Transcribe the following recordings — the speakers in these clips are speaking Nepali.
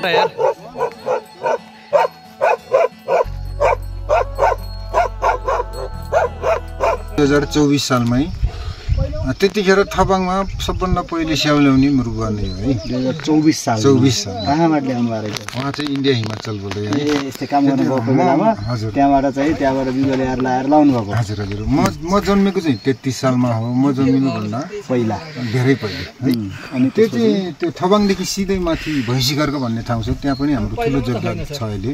मोटा यार 2024 सालमै त्यतिखेर थपाङमा सबभन्दा पहिले स्याउल्याउने मृग नै हो है 2024 साल 24 साल कहाँबाट ल्याउनु भएको रहेछ उहाँ चाहिँ इन्डिया हिमाचल बोल्दै है यस्तै काम गर्नु भएको बेलामा त्यहाँबाट बिजुवा ल्याएर लाउनु भएको हजुर हजुर म जन्मेको चाहिँ 33 सालमा हो म जन्मिनु भन्दा पहिला धेरै पहिले है अनि त्यो चाहिँ त्यो थपाङदेखि सिधै माथि भैँसीघरको भन्ने ठाउँ छ त्यहाँ पनि हाम्रो ठुलो जग्गा छ अहिले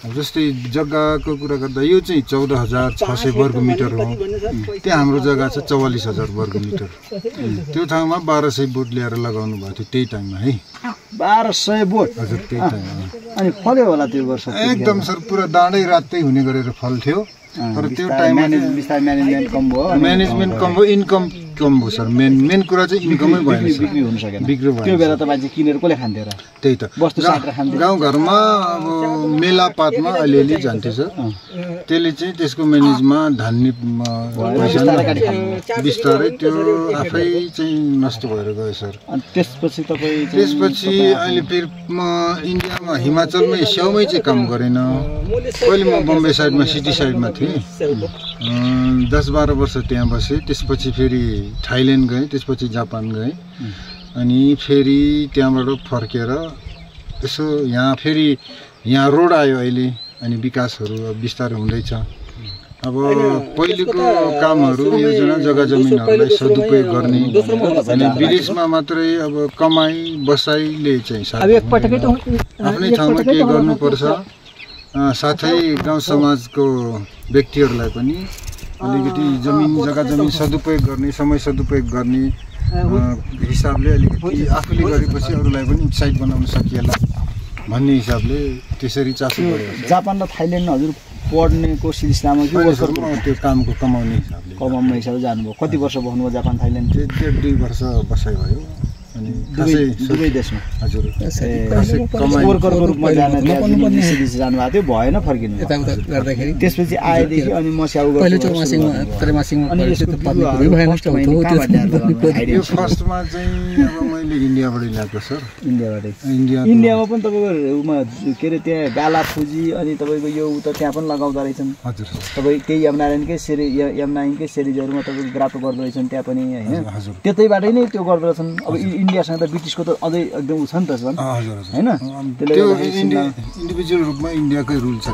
जस्तै जग्गाको कुरा गर्दा यो चाहिँ 14,600 वर्ग मिटर हो त्यहाँ हाम्रो जग्गा छ 44,000 वर्ग मिटर त्यो ठाउँमा 1200 बोट ल्याएर लगाउनु भएको थियो त्यही टाइममा है 1200 बोट हजुर त्यही टाइममा अनि फल्यो होला त्यो वर्ष एकदम सर पुरा दाँडै रातै हुने गरेर फल्थ्यो तर त्यो टाइममा म्यानेजमेन्ट कम भयो म्यानेजमेन्ट कम भयो इन्कम कम भयो सर मेन कुरा चाहिँ इन्कमै भएन बिक्री हुन सकेन बिक्री भयो त्यो बेला त मान्छे किनेर कसले खान्थ्यो र त्यही त वस्तु साटेर खान्थ्यो गाउँघरमा अब मेलापातमा अलिअलि जान्थ्यो सर त्यसले चाहिँ त्यसको म्यानेजमा धान्ने बिस्तारै त्यो आफै चाहिँ नष्ट भएर गयो सर अनि त्यसपछि अहिले फेरि म इन्डियामा हिमाचलमै स्याउमै चाहिँ काम गरेन पहिले म बम्बे साइडमा सिटी साइडमा थिएँ 10-12 वर्ष त्यहाँ बसेँ त्यसपछि फेरि थाइल्यान्ड गएँ त्यसपछि जापान गएँ अनि फेरि त्यहाँबाट फर्केर यसो यहाँ रोड आयो अहिले अनि विकासहरू बिस्तारै हुँदैछ अब पहिलेको कामहरू योजना जग्गा जमिनहरूलाई सदुपयोग गर्ने अनि विदेशमा मात्रै अब कमाई बसाइले चाहिँ आफ्नै ठाउँमा के गर्नुपर्छ साथै गाउँ समाजको व्यक्तिहरूलाई पनि अलिकति जग्गा जमिन सदुपयोग गर्ने समय सदुपयोग गर्ने हिसाबले अलिकति आफूले गरेपछि अरूलाई पनि उत्साहित बनाउन सकिएला भन्ने हिसाबले त्यसरी चासो गर्यो जापान र थाइल्यान्ड हजुर पढ्नेको सिलसिलामा कि त्यो कामको कमाउने हिसाबले जानुभयो कति वर्ष बस्नुभयो जापान थाइल्यान्ड 2 वर्ष बसाइ भयो अनि दुवै देशमा हजुर वर्करको रूपमा जानुभएको थियो भएन फर्किनु त्यसपछि आएदेखि अनि म स्याउ फर्स्टमा चाहिँ अब मैले इन्डियाबाट ल्याएको सर इन्डियामा पनि तपाईँको के अरे त्यहाँ गाला फुजी अनि तपाईँको यो उता त्यहाँ पनि लगाउँदो रहेछन् हजुर तपाईँ केही यमनारायणकै यमनारायणकै सिरिजहरूमा तपाईँको ग्राफ गर्दो रहेछन् त्यहाँ पनि होइन त्यतैबाटै नै त्यो गर्दो रहेछन् अब इन्डियासँग त ब्रिटिसको त अझै एकदम उ छ नि त झन् होइन त्यो इन्डिभिजुअल रूपमा इन्डियाकै रुल छ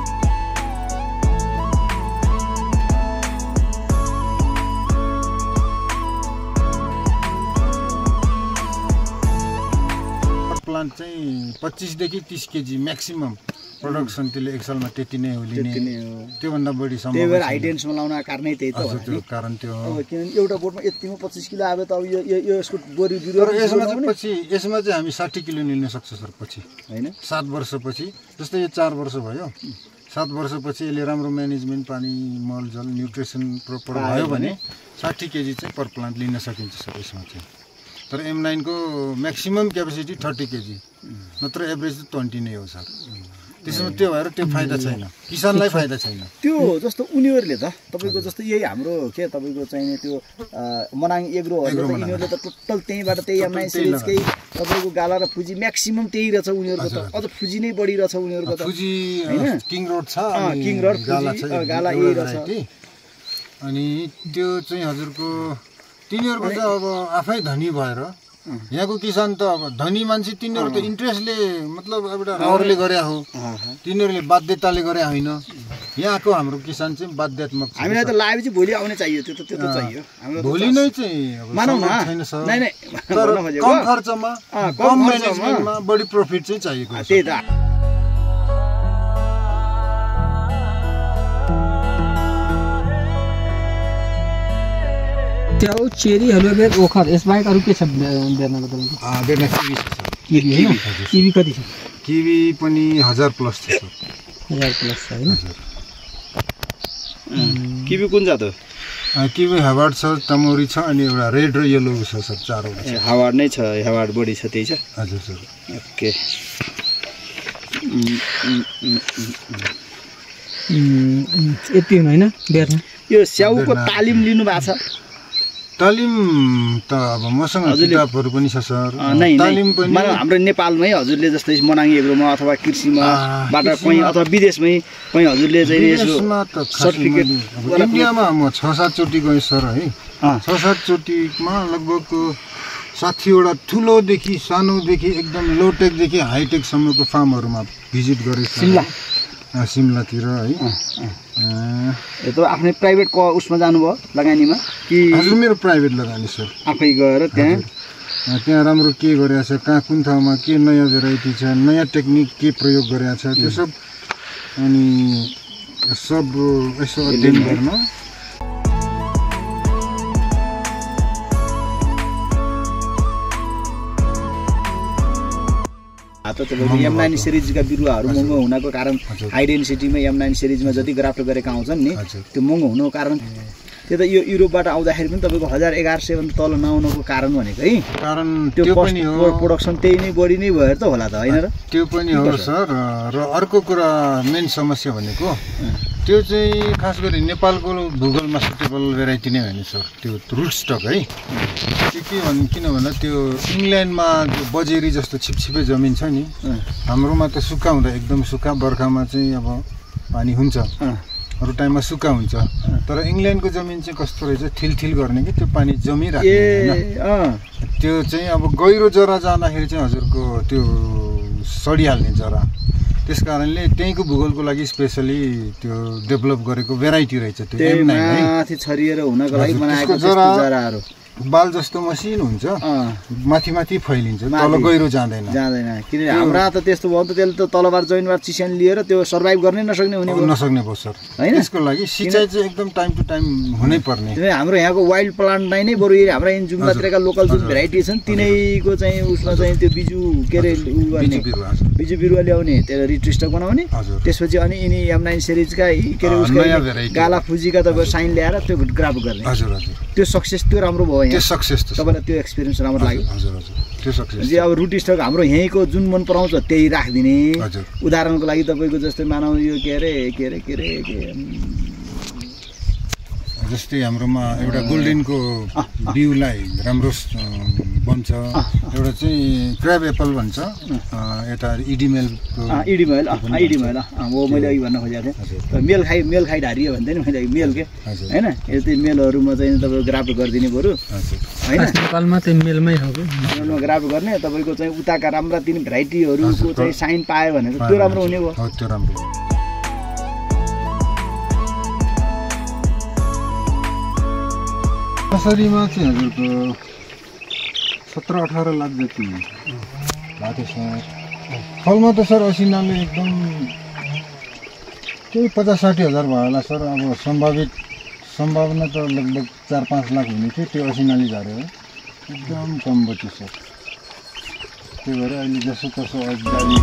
प्लान्ट चाहिँ 25 देखि 30 केजी म्याक्सिमम प्रोडक्सन त्यसले एक सालमा त्यति नै हो लिने त्योभन्दा बढी सम्भव त्यही भएर हाई डेन्समा लाउन कारण नै त्यही त हो त्यो कारण त्यो हो किनभने एउटा बोटमा यतिमा 25 किलो आयो त अब यो यसको बोरी बिरुवा यसमा चाहिँ हामी 60 किलो लिन सक्छ सर पछि हैन 7 वर्षपछि जस्तै यो 4 वर्ष भयो 7 वर्षपछि यसले राम्रो म्यानेजमेन्ट पानी मलजल न्युट्रिसन प्रोपर भयो भने 60 केजी चाहिँ पर प्लान्ट लिन सकिन्छ सर यसमा चाहिँ तर M9 को म्याक्सिमम क्यापेसिटी 30 केजी नत्र एभरेज 20 नै हो सर त्यसमा त्यो भएर त्यो फाइदा छैन किसानलाई फाइदा छैन त्यो जस्तो उनीहरुले त तपाईको जस्तो यही हाम्रो के तपाईको चाहिने त्यो मनाङ एग्रो उनीहरुले त टोटल त्यहीबाट त्यही M9 सिरिजकै तपाईको गाला र फुजी म्याक्सिमम त्यही रहेछ उनीहरुको त अझ फुजी नै बढी रहेछ उनीहरुको त फुजी किङ रोड छ किङ रोड गाला यही रहेछ अनि त्यो चाहिँ हजुरको तिनीहरुको त अब आफै धनी भएर यहाँको किसान त अब धनी मान्छे तिनीहरु त इन्ट्रेस्टले मतलब एउटा रावरले गरे हो तिनीहरुले बाध्यताले गरे होइन यहाँको हाम्रो किसान चाहिँ बाध्यात्मक छ हामीलाई त लाएपछि भोलि आउने चाहियो त्यो त चाहियो हाम्रो भोलि नै चाहिँ अब मानौ न छैन सर नै तर कम खर्चमा कम म्यानेजमेन्टमा बढी प्रफिट चाहिँ चाहिएको छ त्यही त स्याउ चेरी हेलोबेट ओखर यसबाहेक अरू के छ बेर्नाको तपाईँको बेर्ना किवी छ सर किवी हैन किवी कति छ किवी पनि 1000 प्लस छ सर 1000 प्लस छ हैन किवी कुन जात हो किवी हावार्ड छ तमोरी छ अनि एउटा रेड र येलो छ सर चारवटा छ हावार्ड नै छ हावार्ड बडी छ त्यही छ हजुर सर ओके यति हुन हैन बेर्ना यो स्याउको तालिम लिनु भएको छ तालिम त अब मसँग किताबहरू पनि छ सर। तालिम पनि हाम्रो नेपालमै हजुरले जस्तै मनाङ एग्रोमा अथवा कृषिमा बाट कहीँ अथवा विदेशमै कहीँ हजुरले चाहिँ यसो सर्टिफिकेट इन्डियामा म 6-7 चोटि गएँ सर है। 6-7 चोटिमा लगभग 60वटा ठुलोदेखि सानोदेखि एकदम लोटेकदेखि हाइटेकसम्मको फार्महरूमा भिजिट गरेँ सिमलातिर है। त आफ्नै प्राइभेट उसमा जानुभयो लगानीमा कि? हजुर मेरो प्राइभेट लगानी सर। आफै गएर त्यहाँ राम्रो के गरेको छ, कहाँ कुन ठाउँमा के नयाँ भेराइटी छ, नयाँ टेक्निक के प्रयोग गरेको छ त्यो सब अनि सब यसो अध्ययन गर्न। M9 सिरिजका बिरुवाहरू महँगो हुनको कारण हाई डेन्सिटीमा M9 सिरिजमा जति ग्राफ्ट गरेका आउँछन् नि त्यो महँगो हुनुको कारण त्यो त यो युरोपबाट आउँदाखेरि पनि तपाईँको 1100 भन्दा तल नआउनुको कारण भनेको है कारण त्यो पनि हो प्रोडक्सन त्यही नै बढी नै भएर त होला त हैन र? त्यो पनि हो सर। र अर्को कुरा मेन समस्या भनेको त्यो चाहिँ खास गरी नेपालको भूगोलमा सुटेबल भेराइटी नै होइन सर। त्यो रुट स्टक है त्यो किन भन्दा त्यो इङ्ल्यान्डमा जो बजेरी जस्तो छिपछिपे जमिन छ नि हाम्रोमा त सुक्खा हुँदा एकदम सुक्खा, बर्खामा चाहिँ अब पानी हुन्छ, अरू टाइममा सुक्खा हुन्छ। तर इङ्ल्यान्डको जमिन चाहिँ कस्तो रहेछ थिलथिल गर्ने कि त्यो पानी जमिराख्ने हैन। त्यो चाहिँ अब गहिरो जरा जाँदाखेरि चाहिँ हजुरको त्यो सडिहाल्ने जरा, त्यस कारणले त्यहीँको भूगोलको लागि स्पेसली त्यो डेभलप गरेको भेराइटी रहेछ त्यो M9 है। माथि छरिएर हुनको लागि बनाएको जराहरू बाल जस्तो मसिनो हुन्छ, माथि माथि फैलिन्छ, तल गहिरो जाँदैन किनभने हाम्रा त त्यस्तो भयो त त्यसले त तलबार जमिनबाट चिस्यान लिएर त्यो सर्भाइभ गर्नै नसक्ने भयो सर हैन। त्यसको लागि सिँचाइ चाहिँ एकदम टाइम टु टाइम हुनै पर्ने। हाम्रो यहाँको वाइल्ड प्लान्टलाई नै बरु हाम्रा जुम्बातिरका लोकल जुन भेराइटी छन् तिनैको चाहिँ उसमा चाहिँ त्यो बिजु के अरे बिजु बिरुवा ल्याउने त्यसलाई रिट्रिस्टक बनाउने, त्यसपछि अनि यिनी M9 सिरिजका के अरे उसका गाला फुजीका तपाईँ साइन ल्याएर त्यो ग्राफ गर्ने। त्यो सक्सेस त्यो राम्रो भयो। त्यो सक्सेस तपाईलाई त्यो एक्सपिरियन्स राम्रो लाग्यो? हजुर त्यो सक्सेस। अब रुट स्टक हाम्रो यहीँको जुन मन पराउँछ त्यही राखिदिने। उदाहरणको लागि तपाईँको जस्तै मानौ यो के अरे जस्तै हाम्रोमा एउटा गोल्डेनको बिउलाई राम्रो बन्छ, एउटा चाहिँ क्र्याब एप्पल भन्छ, यता इडिमेल हो मैले अघि भन्न खोजेको थिएँ। मेल खाइ ढारियो भन्दै नि मैले मेल के हैन, यस्तै मेलहरूमा चाहिँ तपाईँ ग्राफ गरिदिने बरु हैन। नेपालमा चाहिँ मेलमै हो कि मेलमा ग्राफ गर्ने तपाईँको चाहिँ उताका राम्रा तिन भेराइटीहरूको चाहिँ साइन पायो भने त त्यो राम्रो हुने भयो। त्यो राम्रो। नर्सरीमा चाहिँ हजुरको 17-18 लाख जति भएको छ। फलमा त सर असिनाले एकदम त्यही 50-60 हजार भयो होला सर। अब सम्भावना त लगभग 4-5 लाख हुने थियो, त्यो असिनाले झऱ्यो एकदम कम बच्यो सर। त्यही भएर अहिले जसो तसो अगाडि